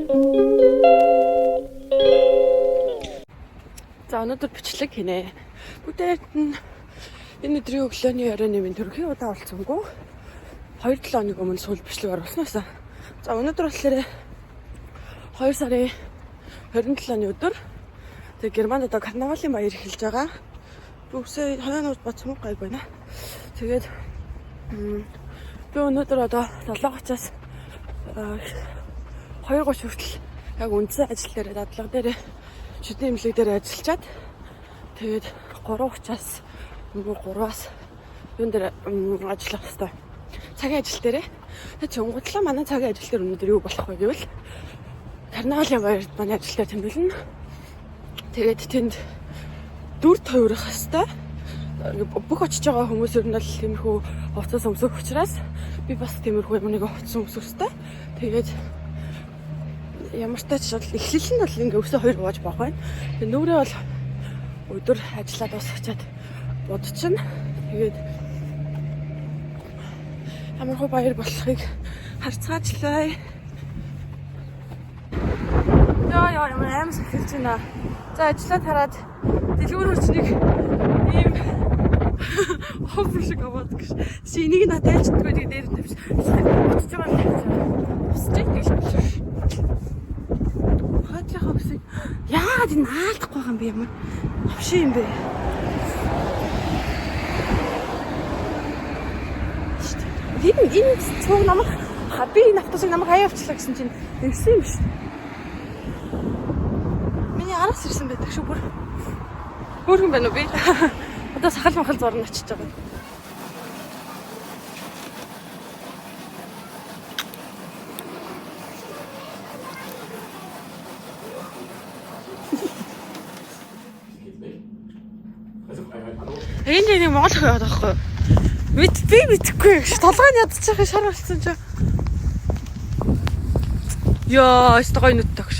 За, өнөөдөр бичлэг хийнэ. Бүгдээрт нь энэ өдрийн өглөөний оройн минь төрхийн удаа олцсонгүй. 2-7 хоног өмнө сүүл бичлэг оруулснаасаа. За, өнөөдөр болохоор 2 сарын 27-ны өдөр. Тэгээ Германд одоо карнавалын баяр эхэлж байгаа. Би үсээ хойноос бодсон гайг байна. Тэгээд би өнөөдөр одоо 7:30-аас 2:30 хүртэл яг үндсэн ажил дээр, дадлага дээр, шүдний эмнэлэг дээр ажиллачаад, тэгээд 3:30-аас нөгөө 3-аас юун дээр ажиллах хэвээр. Цагийн ажил дээрээ. Тэгээд чонготлоо манай цагийн ажил дээр өнөөдөр юу болох вэ гэвэл карнавалын баярт манай ажил дээр тэмдэглэнэ. Тэгээд тэнд дүр тойрох хэвээр. Бүх очиж байгаа хүмүүс ер нь бол тиймэрхүү хувцас өмсөх учраас би бас тиймэрхүү юм нэг хувцас өмсөх хэвээр. Тэгээд ямар ч тач бол эхлэл нь бол ингээ өсөө хоёр хувааж байх байна. Тэгээ нүрээ бол өдөр ажиллаад дуусгачаад будчихна. Тэгээд ямар хөө баяр болохыг харцгаачлаа. Йоо ёо, ямар аим сахилж байна. За, ажиллаад хараад дэлгүүр хүчнийг ийм ховор шиг аваад гэж. Чи энийг надад айлчдаггүй, тэгээ дээр нь тавьчих. Очиж байгаа л тавьчих. Усч гэж байна. Хаатрахаа үсэг яагаад энэ наалдахгүй байгаа юм бэ, ямар ховшин юм бэ? Энэ цуг намайг, би энэ автобусыг намайг хаяа авчлаа гэсэн чинь ирсэн юм шүү. Миний араас ирсэн байдаг шүү бүр. Хөөрхөн байна уу би? Одоо сахал махал зурна очиж байгаа. Энд нэг монгол охин яваад байгаа байхгүй юу? Мэд би мэдэхгүй гэж толгой нь ядчих шар болсон чи. Яа, өстө гоё нүдтэй гэж.